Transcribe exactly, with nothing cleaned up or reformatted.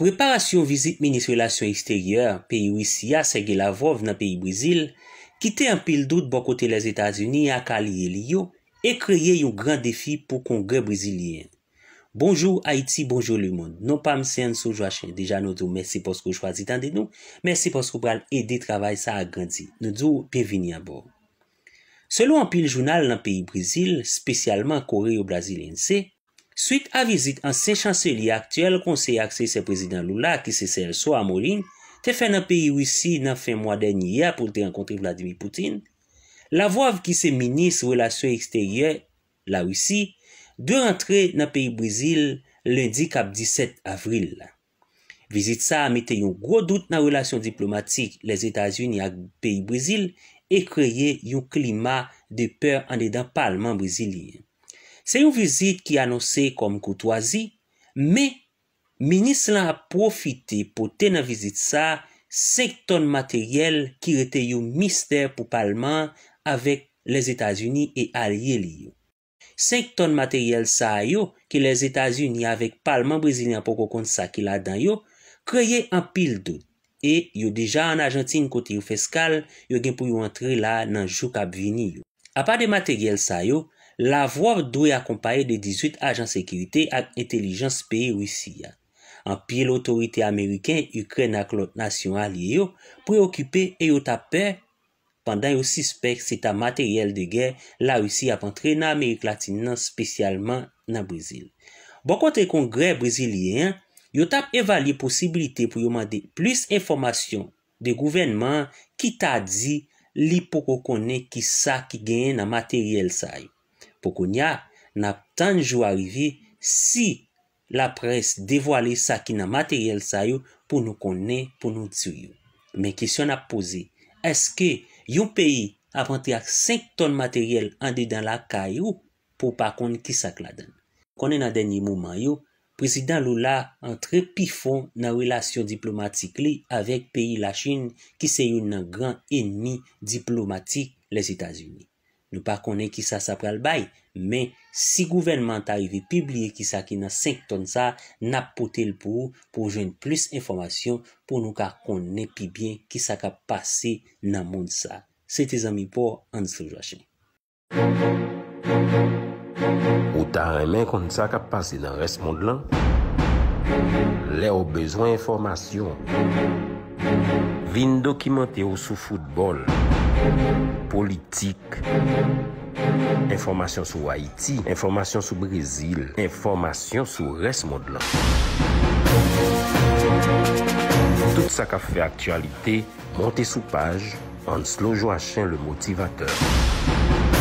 Preparasyon vizit minis relasyon eksteryè peyi Risi a, Sergey Lavrov, nan peyi Brezil, kite anpil dout bò kote Lèzetazini ak alye li yo e kreye yon gran defi pou Kongrè brezilyen. Bonjou Ayiti, bonjou lemonn. Non pa m se Anso Joachim. Deja nou di w mèsi paske w chwazi tande nou. Mèsi paske w pral ede travay sa a grandi. Nou di w byenvini abò. Selon anpil jounal nan peyi Brezil, espesyalman Correio Brasiliense, swit a vizit ansyen chanselye aktyèl konseye ak sesè prezidan Lula, ki se Celso Amorim, te fè nan peyi Risi nan fen mwa dènye a pou l te rankontre Vladimir Putin, Lavrov, ki se minis relasyon eksteryè Larisi, dwe rantre nan peyi Brezil lendi k ap disèt avril la. Vizit sa a mete yon gwo dout nan relasyon diplomatik Lèzetazini ak peyi Brezil e kreye yon klima de pè andedan palman brezilyen. Se yon vizit ki anonse kòm koutwazi, men minis lan ap pwofite pote nan vizit sa a senk tòn materyèl ki rete yon mistè pou palman an avèk Lèzetazini e alye li yo. Senk tòn materyèl sa a yo, ke Lèzetazini avèk palman brezilyen an poko konn sa ki ladan yo, kreye anpil dout, e yo deja ann Ajantin kote yo fè eskal, yo gen pou yo antre la nan jou k ap vini yo. Apa de materyèl sa yo, Lavrov dwe akonpaye de dizuit ajan sekirite ak entèlijans peyi Risi a. Anpil otorite ameriken, Ikrèn ak lòt nasyon alye yo preyokipe e yo ta pè pandan yo sispèk se ta materyèl de gè Larisi ap antre nan Amerik Latin nan, espesyalman nan Brezil. Bò kote Kongrè brezilyen an, yo t ap evalye posibilite pou yo mande plis enfòmasyon de gouvènman an ki ta di li poko konnen ki sa ki genyen nan materyèl sa yo. Pou kounye a, n ap tann jou a rive si laprès devwale sa ki nan materyèl sa yo pou nou konnen, pou nou di w yo. Men kesyon n ap poze, èske yon peyi ap antre ak senk tòn materyèl andedan lakay ou pou w pa konn ki sa k ladan l? Konnen nan dènye moman yo, Prezidan Lula antre pi fon nan relasyon diplomatik li avèk peyi Lachin, ki se youn nan gran enmi diplomatik Lèzetazini. Nou pa konnen ki sa sa pral bay, men si gouvènman an ta rive pibliye ki sa ki nan senk tòn sa, n ap pote l pou ou, pou w jwenn plis enfòmasyon, pou nou ka konnen pi byen ki sa k ap pase nan mond sa. Se te zanmi pa w, Anso Joachim. Ou ta renmen konn sa k ap pase nan rès mond lan? Lè w bezwen enfòmasyon, vin dokimante w sou foutbòl, politik, enfòmasyon sou Ayiti, enfòmasyon sou Brezil, enfòmasyon sou rès mond lan. Tout sa k ap fè aktyalite, monte sou paj Anslo Joachin le Motivateur.